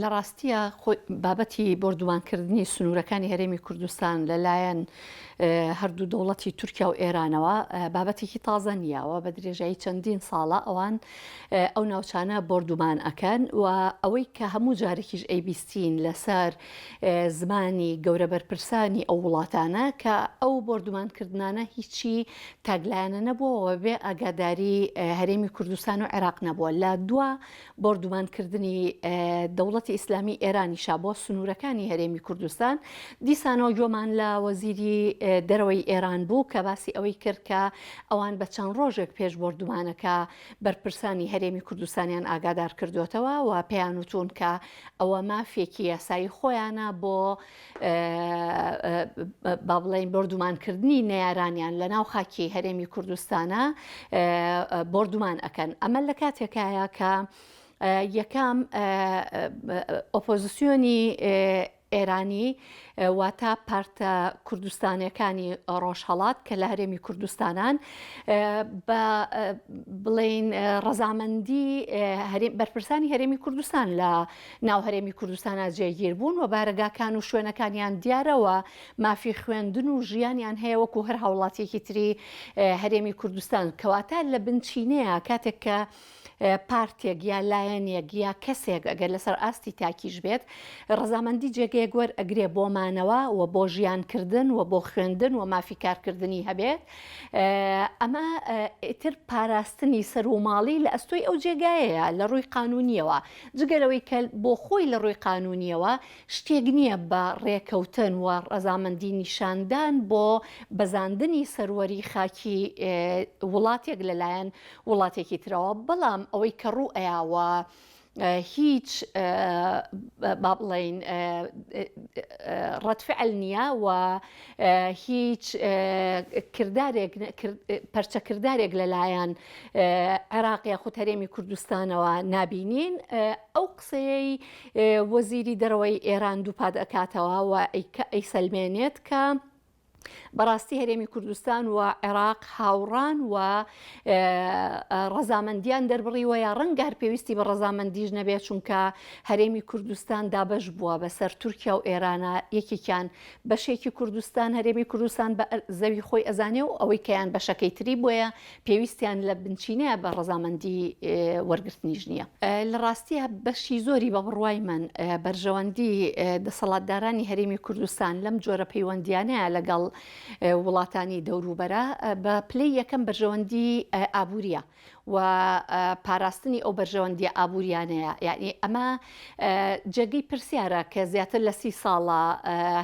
لە ڕاستیا خۆی بابەتی بۆردومانکردنی سنوورەکانی هەرێمی کوردستان لە لایەن هەردوو دەوڵەتی تورکیا و ئێرانەوە بابەتێکی تازە نییە و بە درێژایی چەندین ساڵە ئەوان ئەو ناوچانە بۆردومان ئەکەن و ئەوەی کە هەموو جارێکیش ئەیبیستین لەسەر زمانی گەورە بەرپرسانی ئەو وڵاتانە کە ئەو بۆردومانکردنانە هیچی تاکلایەنە نەبووە و بێ ئاگاداری هەرێمی کوردستان و عێراق نەبووە لە دوا بۆردومانکردنی دەوڵەتی ئیسلامی ئێرانیشا بۆ سنوورەکانی هەرێمی کوردستان، دیسانەوە گوێمان لە وەزیری دەرەوەی ئێران بوو کە باسی ئەوەی کرد کە ئەوان بە چەند ڕۆژێک پێش بۆردومانەکە بەرپرسانی هەرێمی کوردستانیان ئاگادار کردوێتەوە و پێیان وتوون کە ئەوە مافێکی یاسایی خۆیانە بۆ با بڵێین بۆردومانکردنی نەیارانیان لە ناو خاکی هەرێمی کوردستانە بۆردومان ئەکەن ئەمە لە کاتێکایە کە یەکەم ئۆپۆزیسیۆنی ئێرانی واتە پارتە کوردستانەکانی ڕۆژهەڵات کە لە هەرێمی کوردستانان بە بڵین ڕەزامەندی بەرپرسانی هەرێمی کوردستان لە ناو هەرێمی کوردستانا جێگیر بوون و بارەگاکان و شوێنەکانیان دیارە و مافی خوێندن و ژیانیان هەیە وەکو هەر هاوڵاتیەکی تری هەرێمی کوردستان کەواتە لە بنچینەیە کاتێک کە پارتێک یا لایەنێک یا کەسێک ئەگەر لەسەر ئاستی تاکیش بێت ڕەزامەندی جێگەیەک وەرئەگرێ بۆ مانەوە و بۆ ژیانکردن و بۆ خوێندن و مافی کارکردنی هەبێت ئەمە ئیتر پاراستنی سەر و ماڵی لە ئەستۆی ئەو جێگایەیە لە ڕووی قانونیەوە جگە لەوەی کە بۆ خۆی لە ڕووی قانوونییەوە شتێک نییە بە ڕێکەوتن و ڕەزامەندی نیشاندان بۆ بەزاندنی سەروەری خاکی وڵاتێک لە لایەن وڵاتێکی ترەوە، بەڵام ئەوەی کە ڕوو ئەیا و هیچ با بڵێین ڕەد فعل نییە و هیچ کردارێک پەرچەکردارێک لەلایەن عێراق یاخود هەرێمی کوردستانەوە نابینین، ئەو قسەیەی وەزیری دەرەوەی ئێران دووپات ئەکاتەوە و ئەیسەلمێنێت کە بەڕاستی هەرێمی کوردستان و عێراق هاوڕان و ڕەزامەندیان دەربڕیوە یا ڕەنگە هەر پێویستی بە ڕەزامەندیش نەبێت چونکە هەرێمی کوردستان دابەش بووە بەسەر تورکیا و ئێرانە یەکێکیان بەشێکی کوردستان هەرێمی کوردستان بە زەوی خۆی ئەزانێ و ئەوەی کەیان بەشەکەی تری بۆیە پێویستیان لە بنچینەیە بە ڕەزامەندی وەرگرتنیش نییە. لە ڕاستیا بەشی زۆری بە بڕوای من بەرژەوەندی دەسەڵاتدارانی هەرێمی کوردستان لەم جۆرە پەیوەندیانەیە لەگەڵ وڵاتانی دەوروبەرە بە پلەی یەکەم بەرژەوەندی ئابووریە و پاراستنی ئەو بەرژەوەندیە ئابووریانەیە یعنی ئەمە جێگەی پرسیارە کە زیاتر لە سی ساڵە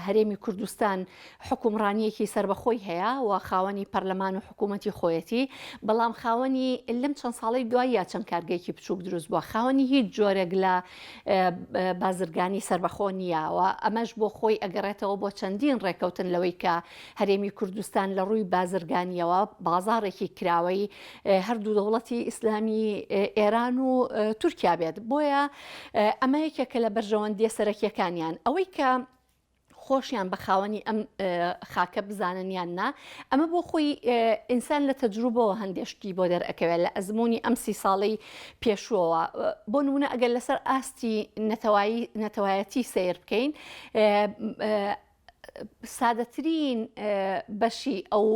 هەرێمی کوردستان حوکمڕانییەکی سەربەخۆی هەیە و خاوەنی پەرلەمان و حکوومەتی خۆیەتی، بەڵام خاوەنی لەم چەند ساڵەی دواییە چەند کارگەیەکی بچووک دروست بووە، خاوەنی هیچ جۆرێک لە بازرگانی سەربەخۆ نییە و ئەمەش بۆ خۆی ئەگەڕێتەوە بۆ چەندین ڕێکەوتن لەوەی کە هەرێمی کوردستان لە ڕووی بازرگانییەوە بازاڕێکی کراوەی هەردوو دەوڵەتی ئیسلامی ئێران و تورکیا بێت، بۆیە ئەمە یەکێکە لە بەرژەوەندییە سەرەکییەکانیان. ئەوەی کە خۆشیان بە خاوەنی ئەم خاکە بزانن یان نا ئەمە بۆ خۆی ئینسان لە تەجروبەوە هەندێ شتی بۆ دەرئەکەوێت لە ئەزمموی ئەم سی ساڵەی پێشووەوە بۆ نمونە ئەگەر لەسەر ئاستی نەتەوایی نەتەوایەتی سەیر بکەین سادەترین بەشی ئەو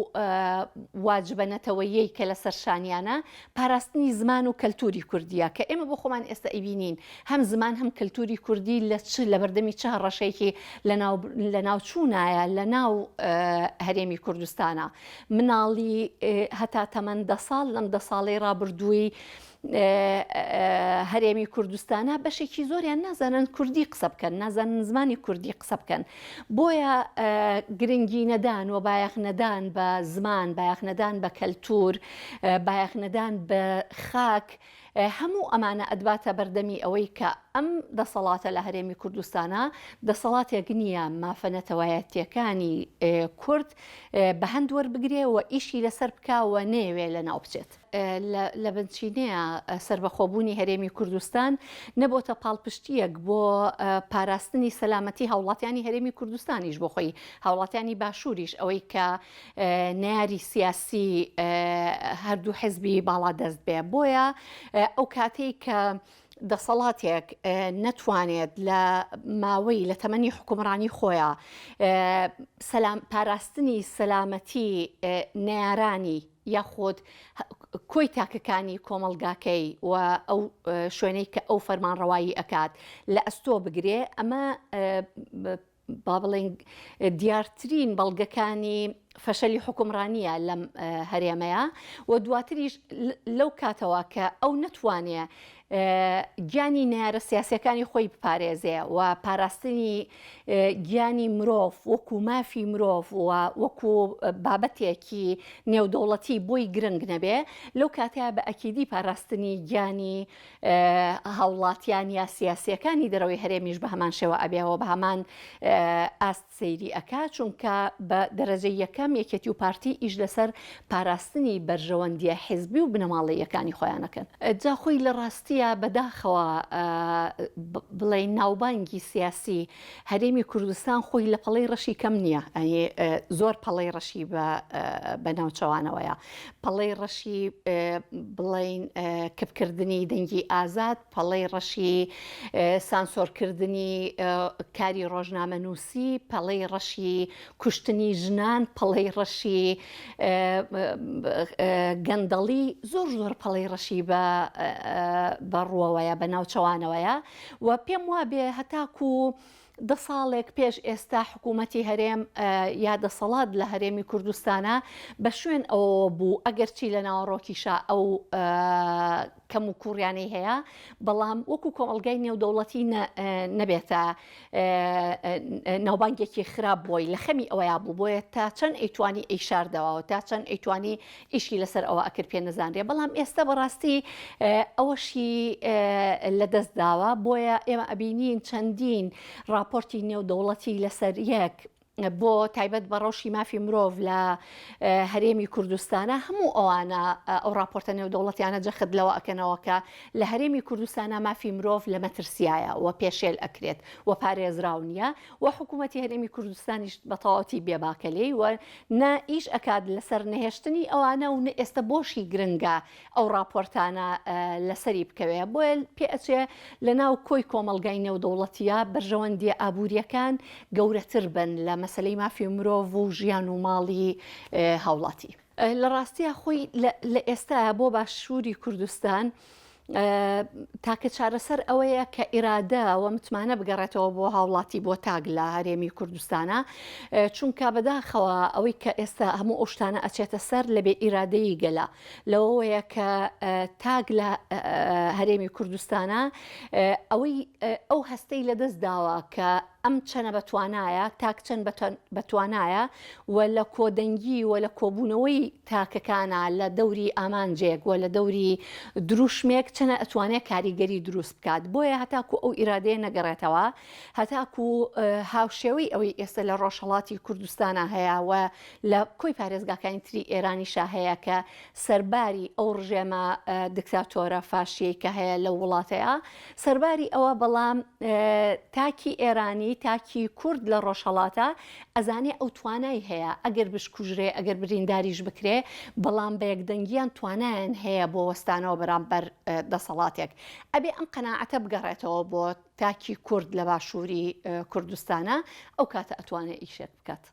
واجبە نەتەوەیەی کە لەسەر شانیانە پاراستنی زمان و کەلتوری کوردیە کە ئێمە بۆ خۆمان ئێستا ئەیبینین هەم زمان هەم کەلتوری کوردی لە چ لەبەردەمی چ هەڕەشەیەکی لەناو لەناوچوونایە لەناو هەرێمی کوردستانە مناڵی هەتا تەمەن دە ساڵ لەم دە ساڵەی ڕابردووی هەرێمی کوردستانە بەشێکی زۆریان نازانن کوردی قسە بکەن نازانن زمانی کوردی قسە بکەن بۆیە گرنگی نەدان و بایەخ نەدان بە زمان بایەخ نەدان بە کەلتور بایەخ نەدان بە خاک هەموو ئەمانە ئەتباتە بەردەمی ئەوەی کە ئەم دەسەڵاتە لە هەرێمی کوردستانا دەسەڵاتێک نییە مافە نەتەوایەتییەکانی کورد بە هەند وەربگرێ و ئیشی لەسەر بکا و نەیەوێ لەناو بچێت. لە بنچینەیا سەربەخۆبوونی هەرێمی کوردستان نەبۆتە پاڵپشتییەک بۆ پاراستنی سەلامەتی هاوڵاتیانی هەرێمی کوردستانیش بۆ خۆی هاوڵاتیانی باشووریش ئەوەی کە نەیاری سیاسی هەردوو حزبی باڵادەست بێ بۆیە ئەو کاتەی کە. دەسەڵاتێک نەتوانێت لە ماوەی لە تەمەنی حوکمڕانی خۆیا سەلام پاراستنی سەلامەتی نەیارانی یاخود کۆی تاکەکانی کۆمەڵگاکەی و ئەو شوێنەی کە ئەو فەرمانڕەوایی ئەکات لە ئەستۆ بگرێ ئەمە با بڵێین دیارترین بەڵگەکانی فەشەلی حوکمڕانییە لەم هەرێمەیە و دواتریش لەو کاتەوە کە ئەو نەتوانێ گیانی نەیارە سیاسیەکانی خۆی بپارێزێ و پاراستنی گیانی مرۆڤ وەکو مافی مرۆڤ و وەکو بابەتێکی نێودەوڵەتی بۆی گرنگ نەبێ لەو کاتەیە بە ئەکیدی پاراستنی گیانی هاوڵاتیان یا سیاسیەکانی دەرەوەی هەرێمیش بە هەمان شێوە ئەبێەوە بە هەمان ئاست سەیری ئەکا چونکە بە دەرەجەی یەکەم یەکێتی و پارتی ئیش لەسەر پاراستنی بەرژەوەندیە حیزبی و بنەماڵەییەکانی خۆیان ئەکەن. جا خۆی لە ڕاستیا بەداخەوە بڵێین ناوبانگی سیاسی هەرێمی کوردستان خۆی لە پەڵەی ڕەشی کەم نییە ئەنی زۆر پەڵەی ڕەشی بە ناوچەوانەوەیە پەڵەی ڕەشی بڵێین کپکردنی دەنگی ئازاد پەڵەی ڕەشی سانسۆرکردنی کاری ڕۆژنامەنووسی، پەڵەی ڕەشی کوشتنی ژنان، پەڵەی ڕەشی گەندەڵی، زۆر زۆر پەڵەی ڕەشی بە ڕووەوەیە، بە ناوچەوانەوەیە و پێم وابێ هەتاکوو دە ساڵێک پێش ئێستا حکوومەتی هەرێم یا دەسەڵات لە هەرێمی کوردستانا بە شوێن ئەوەوە بوو ئەگەرچی لە ناوەڕۆکیشا ئەو کەم و کوڕیانەی هەیە بەڵام وەکو کۆمەڵگای نێودەوڵەتی نەبێتە ناوبانگێکی خراپ بۆی لە خەمی ئەوەیا بوو بۆیە تا چەند ئەیتوانی ئەیشاردەوە تا چەند ئەیتوانی ئیشی لەسەر ئەوە ئەکرد پێ نەزانرێ بەڵام ئێستا بەڕاستی ئەوەشی لەدەست داوە بۆیە ئێمە ئەبینین چەندین راپۆرتی نێودەوڵەتی لەسەر یەک بۆ تایبەت بە ڕەوشی مافی مرۆڤ لە هەرێمی کوردستانە هەموو ئەوانە ئەو راپۆرتە نێودەوڵەتیانە جەخت لەوە ئەکەنەوە کە لە هەرێمی کوردستانە مافی مرۆڤ لە مەترسیایە و پێشێل ئەکرێت و پارێزراو نییە و حکوومەتی هەرێمی کوردستانیش بە تەواوەتی بێباکە لێی و نە ئیش ئەکات لەسەر نەهێشتنی ئەوانە و نە ئێستە بۆشی گرنگە ئەو ڕاپۆرتانە لەسەری بکەوێ. بۆیە پێ ئەچێ لە ناو کۆی کۆمەڵگای نێودەوڵەتییا بەرژەوەندییە ئابوورییەکان گەورەتر بن لە مەسەلەی مافی مرۆڤ و ژیان و ماڵی هاوڵاتی. لە ڕاستیا خۆی لە ئێستایا بۆ باشووری کوردستان تاکە چارەسەر ئەوەیە کە ئیرادە و متمانە بگەڕێتەوە بۆ هاوڵاتی بۆ تاک لە هەرێمی کوردستانە چونکە بەداخەوە ئەوەی کە ئێستا هەموو ئەو شتانە ئەچێتە سەر لە بێ ئیرادەیی گەلە لەوەیە کە تاک لە هەرێمی کوردستانە ئەوەی ئەو هەستەی لەدەست داوە کە ئەم چەنە بەتوانایە، تاک چەند بەتوانایە و لە کۆدەنگی و لە کۆبوونەوەی تاکەکانا لە دەوری ئامانجێک و لە دەوری دروشمێک چەنە ئەتوانێ کاریگەری دروست بکات. بۆیە هەتاکو ئەو ئیرادەیە نەگەڕێتەوە، هەتاکو هاوشێوەی ئەوەی ئێستا لە ڕۆژهەڵاتی کوردستانا هەیە و لە کۆی پارێزگاکانی تری ئێرانیشا هەیە کە سەرباری ئەو ڕژێمە دکتاتۆرە فاشیەی کە هەیە لەو وڵاتەیا، سەرباری ئەوە بەڵام تاکی ئێرانی، تاکی کورد لە ڕۆژهەڵاتە ئەزانێ ئەو توانای هەیە ئەگەر بشکوژرێ، ئەگەر برینداریش بکرێ، بەڵام بە یەکدەنگیان توانایان هەیە بۆ وەستانەوە بەرامبەر دەسەڵاتێک. ئەبێ ئەم قەناعەتە بگەڕێتەوە بۆ تاکی کورد لە باشووری کوردستانا، ئەو کاتە ئەتوانێ ئیشێک بکات.